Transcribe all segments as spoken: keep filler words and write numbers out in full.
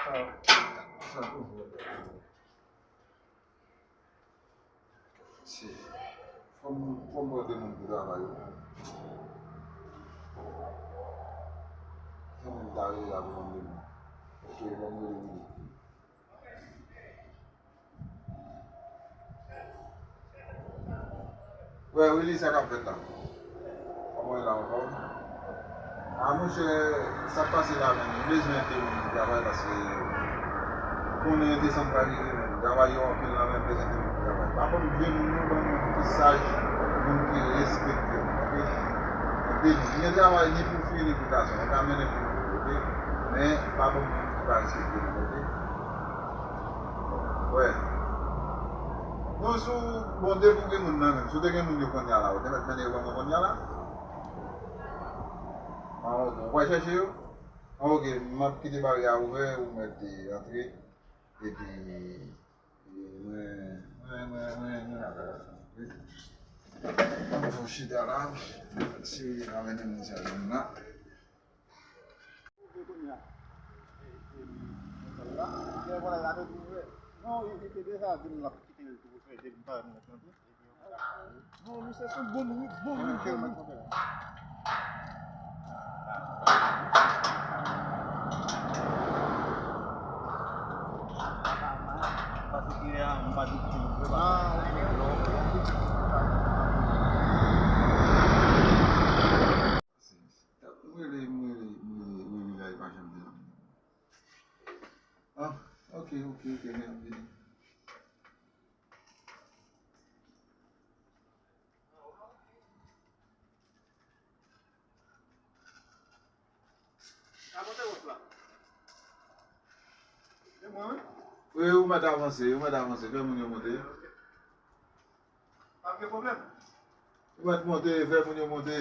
Sa toujou. Si. Fò m, fò m pran de moun pou travay yo. Fò m ta rele la pou mande moun. Ok, fò m rele moun. Wè, Willy, sa k ap fèt la? Kòman w ye la, anfòm? A, monchè, sa k pase la menm, m bezwen de moun pou travay paske ou konnen desanm pral rive menm. Travay yo anpil la, men m bezwen de moun pou travay. Pa konn vye moun, non, ban m moun ki saj, moun ki respekte m, ok? De moun. M gen travay ni pou fi, ni pou gason. Mwen ka mennen pou moun, ok? Men, pa ban m moun ki pa respekte m, ok? Wè. Non, si w, bon, depi w gen moun nan menm, si w te gen moun yo kounye a la, ou te mèt mennen yo ban mwen kounye a la? Ah, ok. Ou pral chèche yo? Ah, ok, m ap kite baryè a ouvè, ou mèt antre. Epi, e, mwen, mwen, mwen, mwen, mwen avè w. M fè yon chita la, si w ka mennen moun sa jwenn la. M rele, m rele, m rele, rele la, li pa janm vin. Ah, ok, ok, ok, men ap vini. Wi, ou mèt avanse, ou mèt avanse, fè moun yo monte. Pa gen pwoblèm. Ou mèt monte, fè moun yo monte.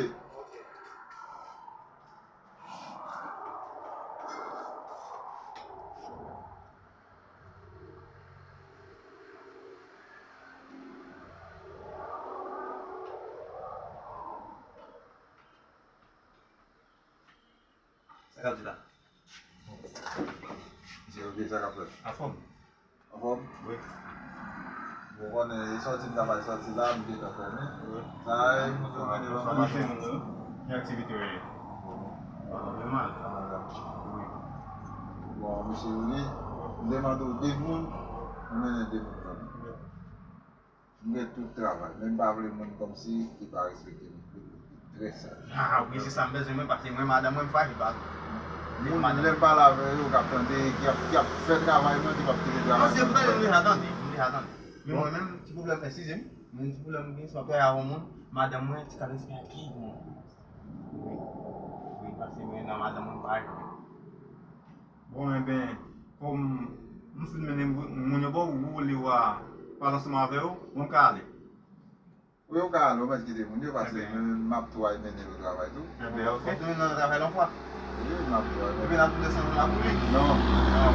Sa k ap di la? Misye, ok, sa k ap fèt? Anfòm. Anfòm? Wi. Bon, ou konnen, e sòti m ta pral sòti la, m gentan fèmen. Wi. Sa e moun yo mennen ban mwen. Ki aktivite w ye? Bon, misye Willy, m te mande w de moun, ou mennen de moun ban mwen. M gen tout travay, men m pa vle moun kòmsi ki pa respekte m. Trè saj. Ah, wi, se sa m bezwen, mwen, paske mwen, madanm mwen, m fache pa. Moun, lè m pale avè yo, k ap tande, ki ap, ki ap fè travay mwen, ki p ap kite travay mwen. Paske m tande, m deja tande, m deja tande. Men mwen menm, ti pwoblèm, eskize m, men ti pwoblèm m gen, se anpè avè moun, madanm mwen, ti kalespri a pi bon. Wi, wi, paske mwen, nan madanm mwen, m pa jwe. Bon, enben, kòm m fin mennen moun yo ba w, ou vle w a pale ansanm avè yo, bon, m ka ale. Wi, ou ka ale, ou mèt kite moun yo, paske mwen menm m ap tou al mennen yo travay tou. Enben, ok. Fòk nou mennen nan travay la yon fwa. Wi, m ap tou al mennen. Epi n ap desann la pou li. Non. Non.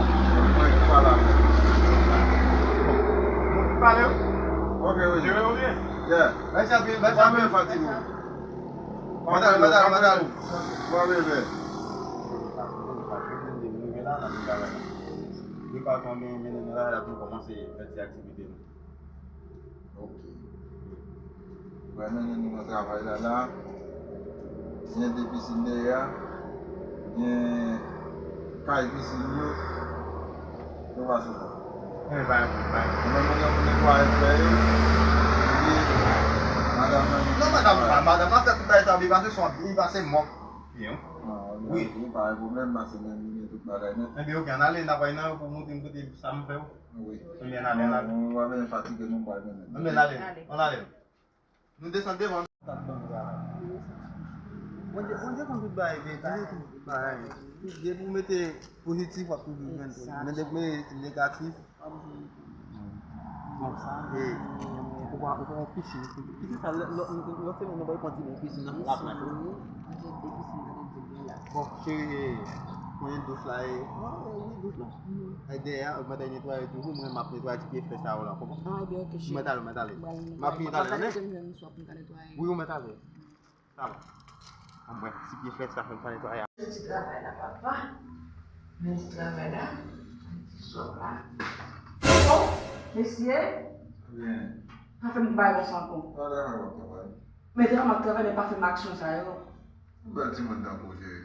Mwen ki pale avè l. Bon. Nou fin pale, wi? Ok, wi. Jere yo byen? Yeah. Mèsi anpil, mèsi anpil. Fatige w. Madanm, madanm, madanm. Bon, bebe. Li pa konn mennen nou la, l ap vin kòmanse fè ti aktivite nou. Ok. Ou pral mennen nou nan travay la, la. Gen de pisin dèyè a. Gen kay pisin yo. Yo pa sou kò. Men pa, pa. Mwen, mwen, mwen netwaye fè yo. Epi, madanm nan. Non, madanm, madanm nan fè tout bagay sa, li pase swa, li pase mòp. Byen. Ah, wi. Wi, pa gen pwoblèm, pase men li gen tout bagay nèt. Enben, ok, ann ale, n ap al nan yo pou montre m kote sa m fè yo. Wi. Enben, ann ale, ann ale. Nou, nou pa bezwen fatige, nou pa bezwen. Enben, ann ale. Ann ale. Nou desann devan. Bondye, Bondye konn tout bagay, byen, Bondye konn tout bagay. Depi w mete pozitif, w ap toujou jwenn. Men depi w mete negatif, w ap jwenn. Bon, e, ou pa, ou pa yon pisin. Pisin sa, lè, lè, lè, lè se nou bay kontinye pisin nan, l ap mache. Bon, cheri, e, konyen douch la, e, wi, douch la. E dèyè, mwen ta netwaye toujou, mwen m ap netwaye ti pye frèch sa yo la, konprann? Ah, ebyen, ok, cheri. Mwen t ale, mwen t ale. M ap vini talè, tande? Wi, ou mèt ale. Sa va. Bon, mwen, ti pye frèch sa, fè m ta netwaye. Ti travay la, papa. Men ti travay la. Sòt la. Oh, mesye. Byen. Pa fè m bagay konsa ankò. Pa dakò w ap travay. Men te m ap travay, men pa fè m aksyon sa yo. Yon bèl timoun tankou w, cheri.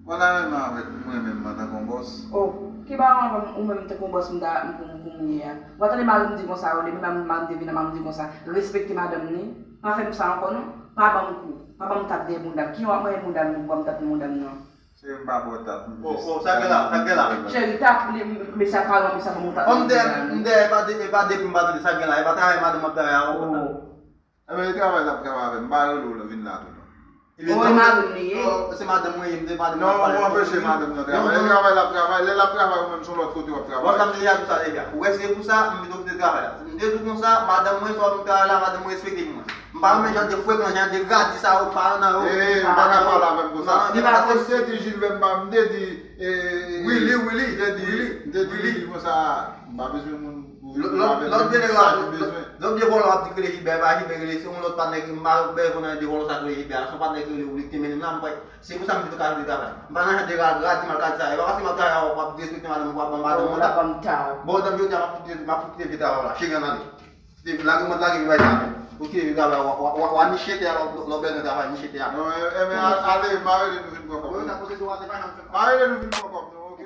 Ou pa ta renmen avèk mwen menm antanke yon bòs? Oh, ki bagay ou menm tankou yon bòs m ta, m pou, m pou m ye a? Ou pa tande mari m di konsa, ou li menm mari m te vin, mari m di konsa, respekte madanm ni. Pa fè m sa ankò non. Pa ban m kou. Pa ban m tap dèyè bounda m. Kijan w ap manyen bounda m pou ban m tap nan bounda m nan? Cheri, m pa ba w tap. Oh, oh, sa gen la, sa gen la. Cheri, tap li, mesye ap pale, mesye ap ban m tap. Oh, m dèyè, m dèyè, e pa de, e pa depi m pa tande sa gen la. E pa travay madanm ap travay a, oh. Ebyen, e travay l ap travay avè m, m pa rele w vin la tou non. Ebyen, oh, e mari m li ye. Oh, se madanm mwen ye, m te madanm mwen ap pale. Non, ou anpeche madanm nan travay. E travay l ap travay, lè l ap travay, ou menm se yon lòt kote w ap travay. Bon, sa m te di a tou sa deja. Ou wè se pou sa, m pito kite travay la. M te di w konsa, madanm mwen, swa m travay la, madanm mwen respekte pou mwen. M pa renmen jan de frekan, jan de radi sa yo, paran nan yo. Eh, ou pa ka pale avè m konsa. Non, non, paske m te di Jilbè, m pa, m te di, eh, Willy, Willy, m te di, m te di Willy konsa, m pa bezwen moun. Lòt, lòt, lòt vye nèg la, lòt vye vòlò ap di k rele Jilbè, e pa Jilbè k rele, se yon lòt patnè ki m pa bezwen nan de vòlò sa k rele Jilbè a, se yon patnè ki rele Willy ki te mennen m la, m pa, se pou sa m pito ka vin travay. M pa nan jan de ra-, radi malkadi sa, e pa paske m ap travay avè w, w ap derespekte madanm mwen, w ap ban madanm mwen tap. Bon, dan jodi a, m ap fout, m ap fout kite vye travay la, cheri ann ale. Kite, lage mwen, lage vye bagay sa avè m. Ou kite vye travay, w a, w a, w a, w a niche tè a, lè w, lè w bezwen travay, niche tè a. Non, e, e, men, a-, ale, m a rele nou vin pran kòb nou. M a rele nou vin pran kòb nou, oke?